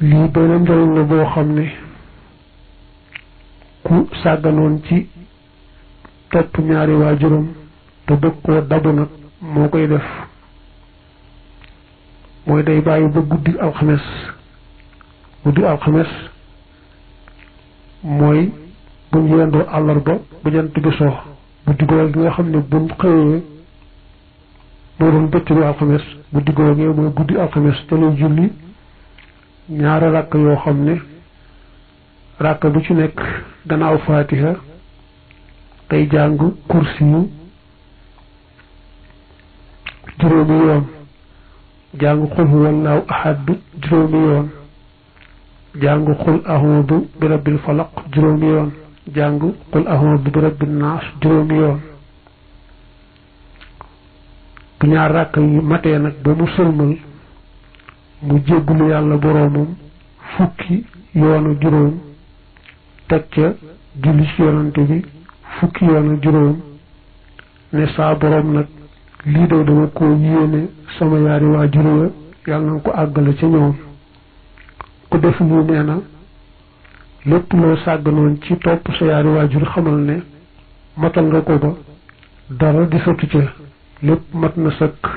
lii beneen njëriñ la boo xam ne ku sàgganoon ci topp ñaari waajuram te bëgg koo dabu nag moo koy def mooy day bàyyi ba guddi alxames mooy buñ yendoo àllarba bu jant bi soo guddi googu gi nga xam ne buñ xëyee moo doon bëccëgu alxames guddi googee mooy guddi alxames te lay julli ñaari ràkk yoo xam ne ràkk bu ci nekk gannaaw faatiha day jàng kursi yu juróomi yoon jàng xul huwallaahu ahad juróomi yoon jàng xul ahudu bi rabbil falaq juróomi yoon jàng xul ahudu bi rabbin naas juróomi yoon bu ñaar ràkk yi matee nag ba mu sëlmal mu jéggulu yàlla boroomam fukki yoonu juróom teg ca julli ci yonante bi fukki yoonu juróom ne saa boroom nag lii de dama ko yéene sama yaari waajur ya yàlla na ko àggale ca ñoom ku def lii nee na lépp loo sàgganoon ci topp sa yaari waajur xamal ne matal nga ko ba dara di sotti ca lépp mat na sëkk